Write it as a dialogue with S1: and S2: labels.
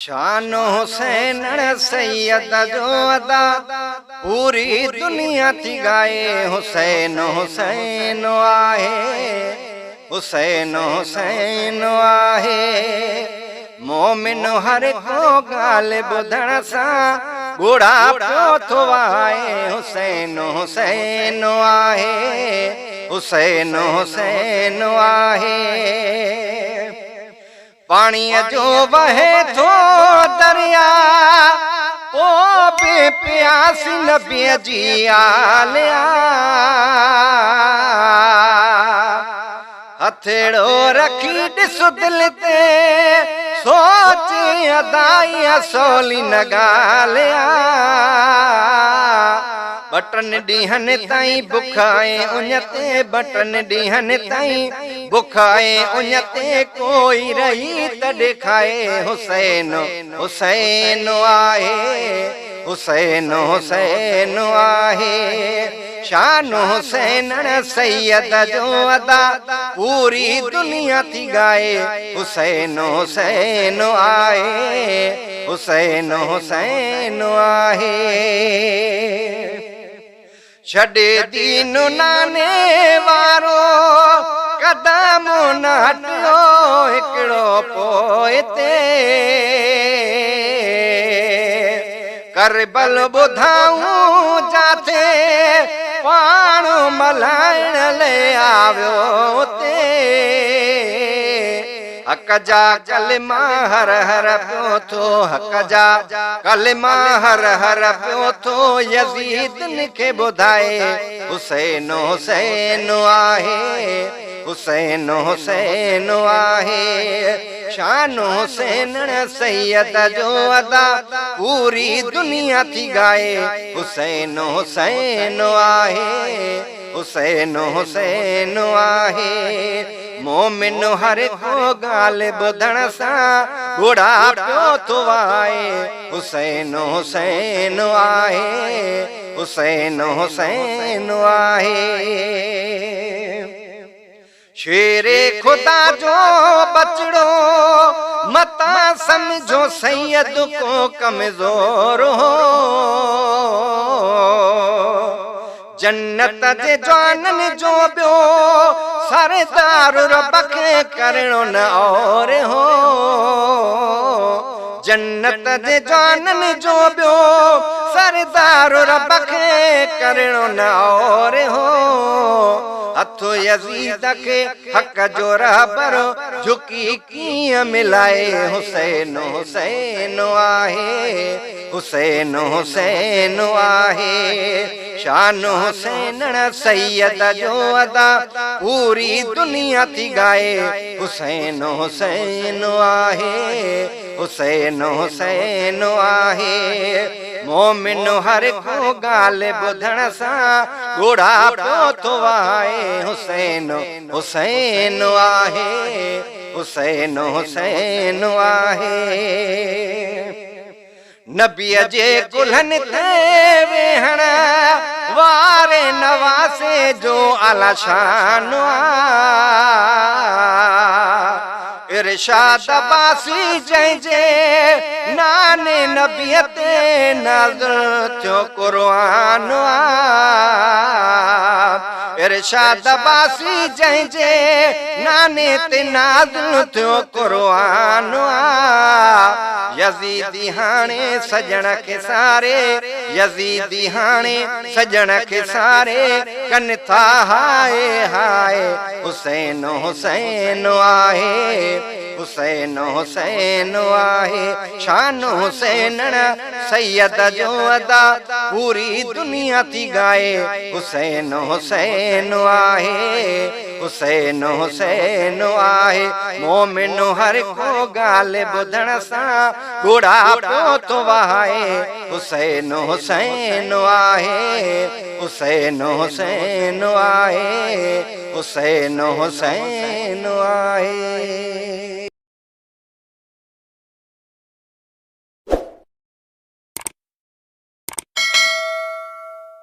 S1: شان حسين سيد جو ادا پوري دنيا ٿي ڳائي حسين حسين آهي حسين حسين آهي مومن هر ڪو ڳالهه ٻڌڻ سان ڳوڙها پيو ٿو وهائي حسين حسين آهي حسين حسين آهي. پاڻيء جو وهي ٿو درياء، پوء به پياسي نبيء جي آل آ. هٿيڙو رکي ڏس دل تي، سوچ ادائي سولي نه ڳالهه آ. ٻه ٽن ڏينهن تائين بک ۽ اڃ تي، ٻه ٽن ڏينهن تائين بک ۽ اڃ تي ڪوئي رهي ته ڏيکائي حسين حسين آهي حسين حسين آهي شان حسينڻ سيد جو ادا پوري دنيا ٿي ڳائي حسين حسين آهي حسين حسين آهي. ڇڏي دين ناني وارو قدم نه هٽيو هڪڙو پوئتي ڪربل ٻڌائون جاٿي پاڻ ملهائڻ لئي آويو اتي. حق جا ڪلما هر هر پيو ٿو حق جا ڪلما هر هر پيو ٿو يزيدن کي ٻڌائي حسين حسين آهي حسين حسين آهي شان حسينڻ سيد جو ادا پوري دنيا ٿي ڳائي حسين حسين آهي حسين حسين آهي مومن هر ڪو ڳالهه ٻڌڻ سان ڳوڙها پيو ٿو وهائي حسين حسين آهي حسين حسين آهي شير خدا جو ٻچڙو متان سمجهو سيد ڪو ڪمزور هو. جنت جي جوانن جو ٻيو سردار رب کي ڪرڻو نه اور هو جنت جي جوانن جو ٻيو سردار رب کي ڪرڻو نه اور هو هٿ يزيد کي حق جو رهبر جهڪي ڪيئن ملائي حسين حسين آهي حسين حسين آهي شان حسينڻ سيد جو ادا پوري دنيا ٿي ڳائي حسين حسين آهي حسين حسين آهي مومن هر ڪو ڳالهه ٻڌڻ سان ڳوڙها پيو ٿو وهائي حسين حسين آهي حسين حسين آهي نبيء جي ڪلهن تي ويهڻ واري نواسي جو اعليٰ شان آ ارشاد عباسي جنهن جي ناني نبيء تي نازل ٿيو قرآن آ ارشاد عباسي جنهن جي ناني تي نازل ٿيو قرآن آ يزيدي هاڻي سڄڻ کي ساري يزيدي هاڻي سڄڻ کي ساري ڪن ٿا هاء هاء حسين حسين آهي حسين حسين آهي شان حسينڻ سيد جو ادا پوري دنيا ٿي ڳائي حسين حسين آهي حسين حسين آهي مومن هر ڪو ڳالهه ٻڌڻ سان ڳوڙها پيو ٿو وهائي حسين حسين آهي حسين حسين آهي حسين حسين آهي.